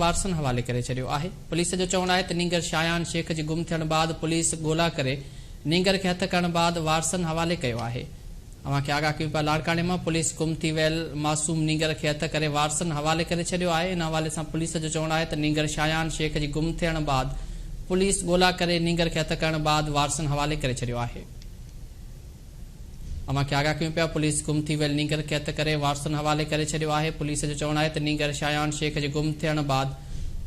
وارثن حوالي ڪري ڇڏيو آهي. پوليس جو چوڻ آهي ته نينگر شايان شيخ جي گم ٿيڻ بعد پوليس ڳولا ڪري نينگر کي هٿ ڪرڻ بعد وارثن حوالي ڪيو آهي. اوهان کي آگاهه ڪيون پيا لاڙڪاڻي مان پوليس گم ٿي ويل معصوم نينگر کي هٿ ڪري وارثن حوالي ڪري ڇڏيو آهي. ان حوالي سان پوليس جو چوڻ آهي ته نينگر شايان شيخ جي گم ٿيڻ بعد پوليس ڳولا ڪري نينگر کي هٿ ڪرڻ بعد وارثن حوالي ڪري ڇڏيو آهي. اوهان کي آگاهه ڪيون پيا پوليس گم ٿي ويل نينگر کي هٿ ڪري وارثن حوالي ڪري ڇڏيو آهي پوليس جو چوڻ آهي ته نينگر شايان شيخ جي گم ٿيڻ بعد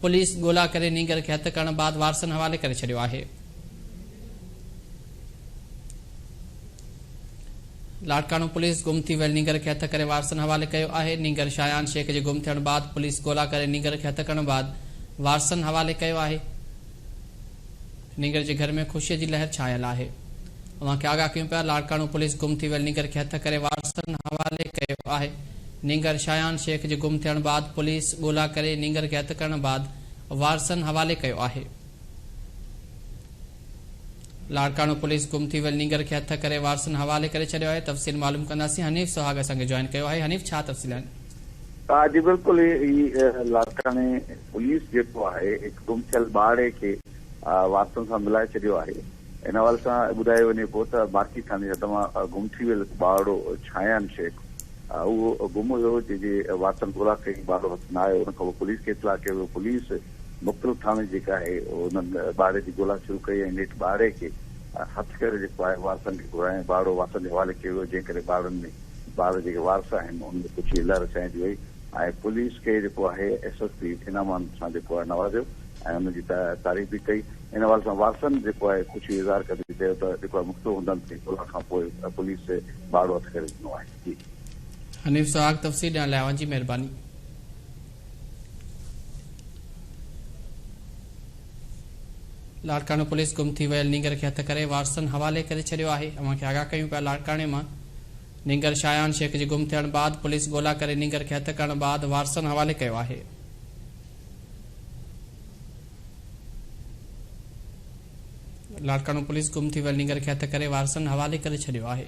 پوليس ڳولا ڪري نينگر کي هٿ ڪرڻ بعد وارثن حوالي ڪري ڇڏيو آهي. لاڙڪاڻو پوليس گم ٿي ويل نينگر کي هٿ ڪري وارثن حوالي ڪيو آهي نينگر شايان شيخ جي گم ٿيڻ بعد پوليس ڳولا ڪري نينگر کي هٿ ڪرڻ بعد وارثن حوالي ڪيو آهي. نينگر جي گهر ۾ خوشي جي لهر ڇانيل آهي. اوهان کي آگاهه ڪيون پيا لاڙڪاڻو پوليس گم ٿي ويل نينگر کي هٿ ڪري وارثن حوالي ڪيو آهي. نينگر شايان شيخ جي گم ٿيڻ بعد پوليس ڳولا ڪري نينگر کي هٿ ڪرڻ بعد وارثن حوالي ڪيو آهي. لاڙڪاڻو پوليس گم ٿي ويل نينگر کي هٿ ڪري وارثن حوالي ڪري ڇڏيو آهي. تفصيل معلوم ڪنداسين حنيف سهاڳ اسان کي جوائن ڪيو آهي حنيف ڇا تفصيل آهن؟ ها جي بلڪل هي لاڙڪاڻي پوليس جيڪو آهي هڪ گم ٿيل ٻارڙي کي وارثن سان ملائي ڇڏيو آهي ان حوالي سان ٻڌايو وڃي پيو ته مارڪي ٿاڻي حد مان گم ٿي ويل هڪ ٻارڙو ڇايان شيخ اهو گم هيو جنهن جي وارثن ڳولا ڪئي ٻارڙو هٿ نه آيو ان کان پوء پوليس کي اطلاع ڪيو ويو پوليس مختلف ٿاڻي جيڪا آهي انهن ٻارڙي جي ڳولا شروع ڪئي ۽ نيٺ ٻارڙي کي هٿ ڪري جيڪو آهي وارثن کي گهرائي ٻارڙو وارثن جي حوالي ڪيو ويو جنهن ڪري ٻارڙن ۾ ٻار جيڪي وارث آهن انهن ۾ خوشي لهر ڇانئجي وئي ۽ پوليس کي جيڪو آهي ايس ايس پي انعامن سان جيڪو آهي نوازيو ۽ انهن جي تعريف به ڪئي ان حوالي سان وارثن جيڪو آهي خوشي جو اظهار ڪندي چيو ته جيڪو آهي مختلف هنڌن تي ڳولا کان پوء پوليس ٻارڙو هٿ ڪري ڏنو آهي جي. حنيف سهاڳ تفصيل ڏيڻ لاء اوهان جي مهرباني. لاڙڪاڻو پوليس گم ٿي ويل نينگر کي هٿ ڪري وارثن حوالي ڪري ڇڏيو آهي اوهان کي آگاهه ڪيون پيا لاڙڪاڻي مان نينگر شايان شيخ جي گم ٿيڻ بعد پوليس ڳولا ڪري نينگر کي هٿ ڪرڻ بعد وارثن حوالي ڪيو آهي. لاڙڪاڻو پوليس گم ٿي ويل نينگر کي هٿ ڪري وارثن حوالي ڪري ڇڏيو آهي.